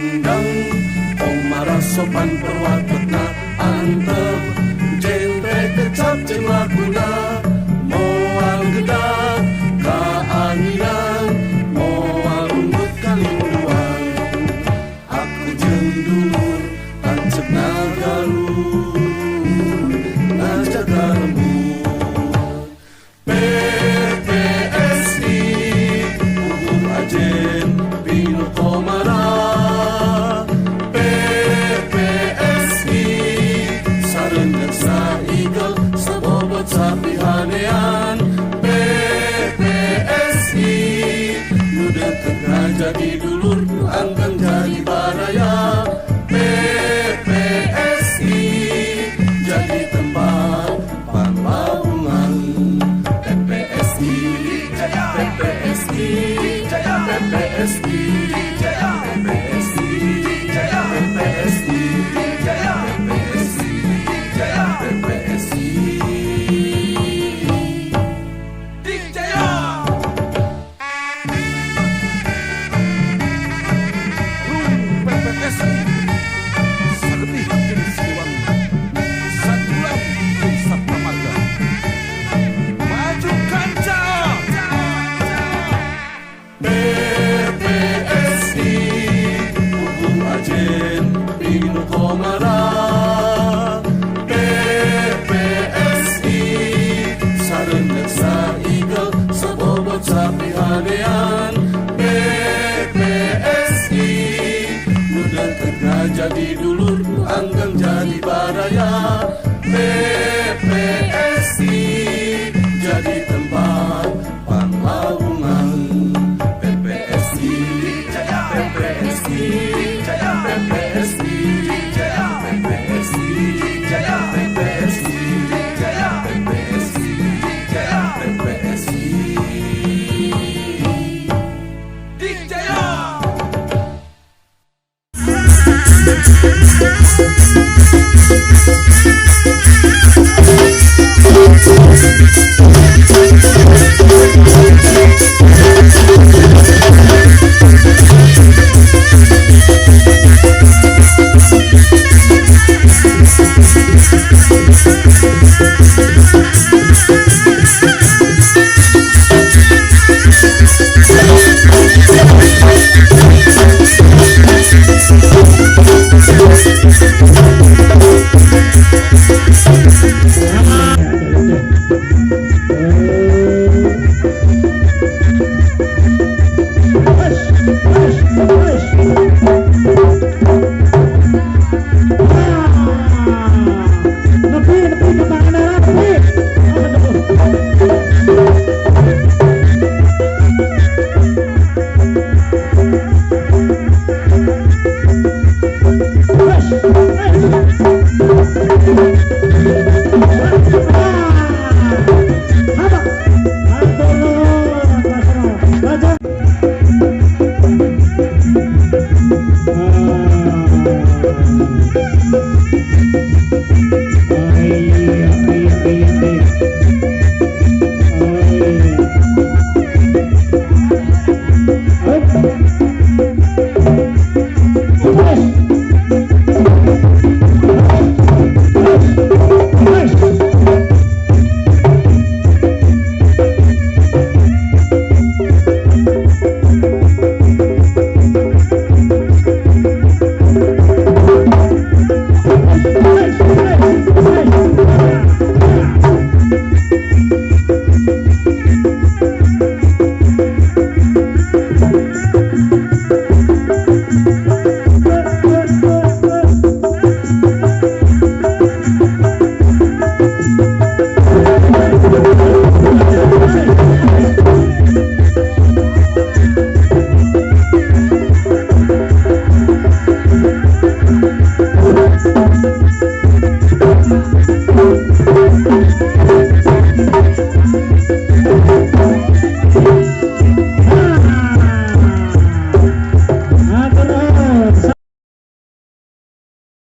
Anggang Komara sopan perwatekna antep jentre kecap jeung laguna moal gedak kaanginan moal runggut kalinduan aku jeung dulur tancep nagalur ngajaga lembur PPSI puguh ajen Pino Komara PPSI sareungeut saigel sabobot sapihanean PPSI nu deukeut ngajadi dulur nu anggang jadi baraya PPSI jadi tempat panglawungan PPSI PPSI PPSI PPSI PPSI PPSI PPSI. Dijaya. Rung PPSI sagetih jeung Siliwangi sadulam jeung Saptamarga maju kanca. PPSI puguh ajen Pino Komara PPSI sareungeut saigel sabobot sapihanean PPSI nu deukeut ngajadi dulur nu anggang jadi baraya PPSI jadi tempat panglawungan PPSI PPSI.